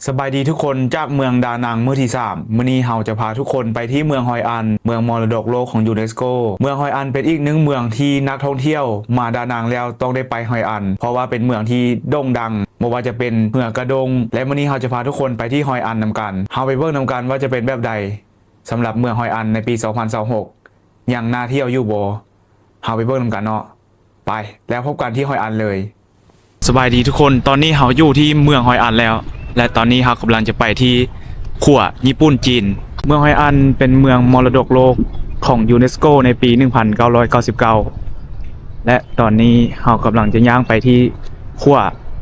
ສະບາຍດີທຸກຄົນ ຈາກເມືອງດານັງມື້ທີສາມ. ມື້ນີ້ເຮົາຈະພາທຸກຄົນໄປທີ່ເມືອງຮອຍອັນ, ເມືອງມໍລະດົກໂລກຂອງຢູເນສໂກ. ເມືອງຮອຍອັນເປັນອີກໜຶ່ງເມືອງທີ່ນັກທ່ອງທ່ຽວມາດານັງແລ້ວຕ້ອງໄດ້ໄປຮອຍອັນ, ເພາະວ່າເປັນເມືອງທີ່ໂດ່ງດັງ, ບໍ່ວ່າຈະເປັນເຮືອກະດົງ. ແລະ ມື້ນີ້ເຮົາຈະພາທຸກຄົນໄປທີ່ຮອຍອັນນຳກັນ. ເຮົາໄປເບິ່ງນຳກັນວ່າຈະເປັນແບບໃດ ສຳລັບເມືອງຮອຍອັນໃນປີສອງພັນຊາວຫົກ ຍັງໜ້າທ່ຽວຢູ່ບໍ່? ເຮົາໄປເບິ່ງນຳກັນເນາະ. ໄປ ແລ້ວພົບກັນທີ່ຮອຍອັນເລີຍ. ສະບາຍດີທຸກຄົນ, ຕອນນີ້ເຮົາຢູ່ທີ່ເມືອງຮອຍອັນແລ້ວ ແລະ ຕອນນີ້ເຮົາກຳລັງຈະໄປທີ່ຂົວຍີ່ປຸ່ນ-ຈີນ. ເມືອງຮອຍອັນເປັນເມືອງມໍລະດົກໂລກຂອງຢູເນສໂກໃນປີໜຶ່ງພັນເກົ້າຮ້ອຍເກົ້າສິບເກົ້າ ແລະ ຕອນນີ້ເຮົາກຳລັງຈະຍ່າງໄປທີ່ຂົວ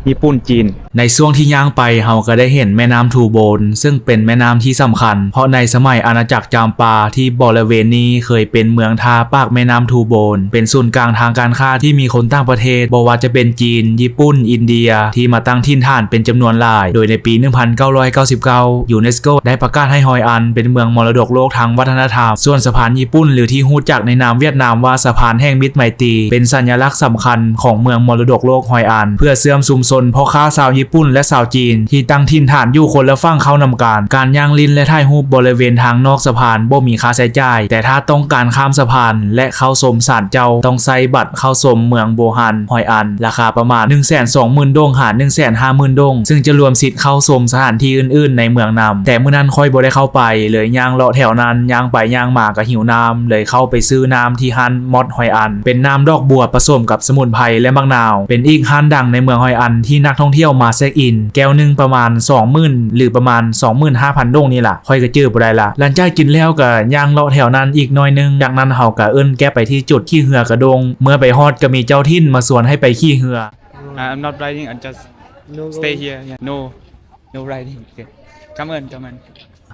ຍີ່ປຸ່ນ-ຈີນ. ໃນຊ່ວງທີ່ຍ່າງໄປ ເຮົາກໍໄດ້ເຫັນແມ່ນ້ຳທູໂບນ ເຊິ່ງເປັນແມ່ນ້ຳທີ່ສຳຄັນ ເພາະໃນສະໄໝອານາຈັກຈາມປາ ທີ່ບໍລິເວນນີ້ເຄີຍເປັນເມືອງທ່າປາກແມ່ນ້ຳທູໂບນ, ເປັນສູນກາງທາງການຄ້າທີ່ມີຄົນຕ່າງປະເທດ ບໍ່ວ່າຈະເປັນຈີນ, ຍີ່ປຸ່ນ, ອິນເດຍ ທີ່ມາຕັ້ງຖິ່ນຖານເປັນຈຳນວນຫຼາຍ. ໂດຍໃນປີໜຶ່ງພັນເກົ້າຮ້ອຍເກົ້າສິບເກົ້າ ຢູເນສໂກໄດ້ປະກາດໃຫ້ຮອຍອັນເປັນເມືອງມໍລະດົກໂລກທາງວັດທະນະທຳ. ສ່ວນສະພານຍີ່ປຸ່ນ ຫຼື ທີ່ຮູ້ຈັກໃນນາມຫວຽດນາມວ່າສະພານແຫ່ງມິດໄມຕີ ເປັນສັນຍະລັກສຳຄັນຂອງເມືອງມໍລະດົກໂລກຮອຍອັນ ເພື່ອເຊື່ອມຊຸມຊົນພໍ່ຄ້າຊາວຍີ່ປຸ່ນ ແລະ ຊາວຈີນ ທີ່ຕັ້ງຖິ່ນຖານຢູ່ຄົນລະຝັ່ງເຂົ້ານຳກັນ. ການຍ່າງຫຼິ້ນ ແລະ ຖ່າຍຮູບບໍລິເວນທາງນອກສະພານບໍ່ມີຄ່າໃຊ້ຈ່າຍ, ແຕ່ຖ້າຕ້ອງການຂ້າມສະພານ ແລະ ເຂົ້າຊົມສານເຈົ້າ ຕ້ອງໃຊ້ບັດເຂົ້າຊົມເມືອງໂບຮານຮອຍອັນ ລາຄາປະມານໜຶ່ງແສນສອງໝື່ນດົງ ຫາ ໜຶ່ງແສນຫ້າໝື່ນດົງ ເຊິ່ງຈະລວມສິດເຂົ້າຊົມສະຖານທີ່ອື່ນໆໃນເມືອງນຳ. ແຕ່ມື້ນັ້ນຂ້ອຍບໍ່ໄດ້ເຂົ້າໄປ ເລີຍຍ່າງເລາະແຖວນັ້ນ, ຍ່າງໄປຍ່າງມາກໍຫິວນ້ຳ ເລີຍເຂົ້າໄປຊື້ນ້ຳທີ່ຮ້ານມອດຮອຍອັນ ເປັນນ້ຳດອກບົວປະສົມກັບສະໝຸນໄພ ແລະ ໝາກນາວ. ເປັນອີກຮ້ານດັງໃນເມືອງຮອຍອັນທີ່ນັກທ່ອງທ່ຽວມາເຊັກອິນ, ແກ້ວໜຶ່ງປະມານສອງໝື່ນ ຫຼື ປະມານສອງໝື່ນຫ້າພັນດົງນີ້ລະ, ຂ້ອຍກໍຈື່ບໍ່ໄດ້ລະ. ຫຼັງຈາກກິນແລ້ວກໍຍ່າງເລາະແຖວນັ້ນອີກໜ້ອຍໜຶ່ງ, ຈາກນັ້ນເຮົາກໍເອີ້ນແກັບໄປທີ່ຈຸດຂີ່ເຮືອກະດົງ. ເມື່ອໄປຮອດກໍມີເຈົ້າຖິ່ນມາຊວນໃຫ້ໄປຂີ່ເຮືອ. Uh, I'm not riding, I'm just No stay going. Here. Yeah. No, no riding. Okay. Come on, come on.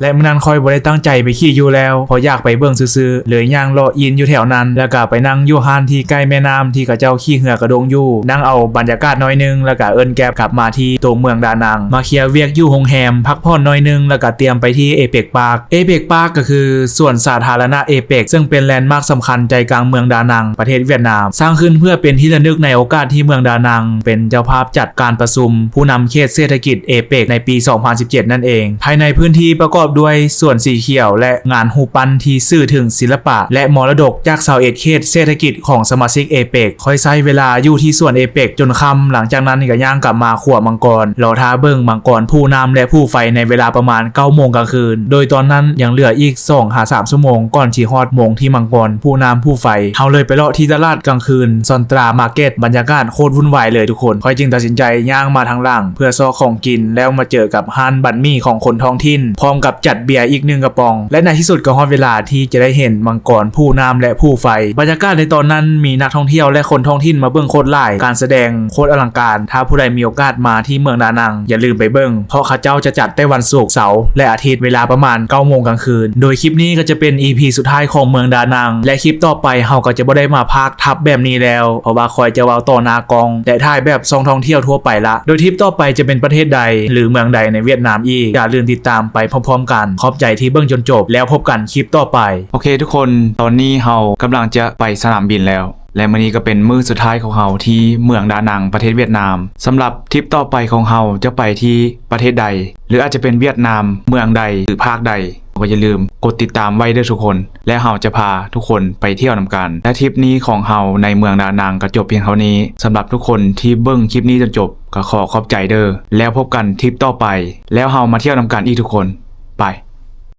ແລະ ມື້ນັ້ນຂ້ອຍບໍ່ໄດ້ຕັ້ງໃຈໄປຂີ່ຢູ່ແລ້ວ ເພາະຢາກໄປເບິ່ງຊື່ໆ, ເລີຍຍ່າງເລາະອີນຢູ່ແຖວນັ້ນ ແລ້ວກໍໄປນັ່ງຢູ່ຮ້ານທີ່ໃກ້ແມ່ນ້ຳທີ່ເຂົາເຈົ້າຂີ່ເຮືອກະດົງຢູ່, ນັ່ງເອົາບັນຍາກາດໜ້ອຍໜຶ່ງ ແລ້ວກໍເອີ້ນແກັບກັບມາທີ່ຕົວເມືອງດານັງ, ມາເຄຍວຽກຢູ່ໂຮງແຮມ, ພັກຜ່ອນໜ້ອຍໜຶ່ງ ແລ້ວກໍຕຽມໄປທີ່ເອເປັກປາກ. ເອເປັກປາກກໍຄືສວນສາທາລະນະເອເປັກ ເຊິ່ງເປັນແລນມາກສຳຄັນໃຈກາງເມືອງດານັງ ປະເທດຫວຽດນາມ, ສ້າງຂຶ້ນເພື່ອເປັນທີ່ລະນຶກໃນໂອກາດທີ່ເມືອງດານັງເປັນເຈົ້າພາບຈັດການປະຊຸມຜູ້ນຳເຂດເສດຖະກິດເອເປັກໃນປີສອງພັນສິບເຈັດນັ້ນເອງ. ພາຍໃນພື້ນທີ່ປະກອບດ້ວຍສວນສີຂຽວ ແລະ ງານຮູບປັ້ນທີ່ສື່ເຖິງສິລະປະ ແລະ ມໍລະດົກຈາກຊາວເອັດເຂດເສດຖະກິດຂອງສະມາຊິກເອເປັກ. ຂ້ອຍໃຊ້ເວລາຢູ່ທີ່ສວນເອເປັກຈົນຄ່ຳ, ຫຼັງຈາກນັ້ນກໍຍ່າງກັບມາຂົວມັງກອນ, ລໍຖ້າເບິ່ງມັງກອນຜູນ້ຳ ແລະ ຜູໄຟໃນເວລາປະມານເກົ້າໂມງກາງຄືນ, ໂດຍຕອນນັ້ນຍັງເຫຼືອອີກສອງຫາສາມຊົ່ວໂມງກ່ອນຊິຮອດໂມງທີ່ມັງກອນຜູນ້ຳຜູໄຟ. ເຮົາເລີຍໄປເລາະທີ່ຕະຫຼາດກາງຄືນ Central Market. ບັນຍາກາດໂຄດວຸ່ນວາຍເລີຍທຸກຄົນ. ຂ້ອຍຈຶ່ງຕັດສິນໃຈຍ່າງມາທາງຫຼັງເພື່ອຊອກຂອງກິນ, ແລ້ວມາເຈີກັບຮ້ານບັນໝີ່ຂອງຄົນທ້ອງຖິ່ນ ພ້ອມກັບຈັດເບຍອີກໜຶ່ງກະປ໋ອງ ແລະ ໃນທີ່ສຸດກໍຮອດເວລາທີ່ຈະໄດ້ເຫັນມັງກອນຜູນ້ຳ ແລະ ຜູໄຟ. ບັນຍາກາດໃນຕອນນັ້ນມີນັກທ່ອງທ່ຽວ ແລະ ຄົນທ້ອງຖິ່ນມາເບິ່ງໂຄດຫຼາຍ, ການສະແດງໂຄດອະລັງການ. ຖ້າຜູ້ໃດມີໂອກາດມາທີ່ເມືອງດານັງ ຢ່າລືມໄປເບິ່ງ, ເພາະເຂົາເຈົ້າຈະຈັດແຕ່ວັນສຸກ, ເສົາ ແລະ ອາທິດ ເວລາປະມານເກົ້າໂມງກາງຄືນ. ໂດຍຄລິບນີ້ກໍຈະເປັນອີພີສຸດທ້າຍຂອງເມືອງດານັງ ແລະ ຄລິບຕໍ່ໄປເຮົາກໍຈະບໍ່ໄດ້ມາພາກທັບແບບນີ້ແລ້ວ, ເພາະວ່າຂ້ອຍຈະເວົ້າຕໍ່ໜ້າກ້ອງ ແລະ ຖ່າຍແບບຊ່ອງທ່ອງທ່ຽວທົ່ວໄປລະ. ໂດຍທຣິບຕໍ່ໄປຈະເປັນປະເທດໃດ ຫຼື ເມືອງໃດໃນຫວຽດນາມອີກ, ຢ່າລືມຕິດຕາມໄປພ້ອມໆກັນ. ຂອບໃຈທີ່ເບິ່ງຈົນຈົບ, ແລ້ວພົບກັນຄລິບຕໍ່ໄປ. ໂອເຄທຸກຄົນ, ຕອນນີ້ເຮົາກຳລັງຈະໄປສະໜາມບິນແລ້ວ. ແລະ ມື້ນີ້ກໍເປັນມື້ສຸດທ້າຍຂອງເຮົາທີ່ເມືອງດານັງ ປະເທດຫວຽດນາມ. ສຳລັບທຣິບຕໍ່ໄປຂອງເຮົາຈະໄປທີ່ປະເທດໃດ ຫຼື ອາດຈະເປັນຫວຽດນາມ ເມືອງໃດ ຫຼື ພາກໃດ ກໍຢ່າລືມກົດຕິດຕາມໄວ້ເດີ້ທຸກຄົນ, ແລ້ວເຮົາຈະພາທຸກຄົນໄປທ່ຽວນຳກັນ. ແລະ ທຣິບນີ້ຂອງເຮົາໃນເມືອງດານັງກໍຈົບພຽງເທົ່ານີ້. ສຳລັບທຸກຄົນທີ່ເບິ່ງຄລິບນີ້ຈົນຈົບ ກໍຂໍຂອບໃຈເດີ້, ແລ້ວພົບກັນທຣິບຕໍ່ໄປ, ແລ້ວເຮົາມາທ່ຽວນຳກັນອີກທຸກຄົນ. ໄປ.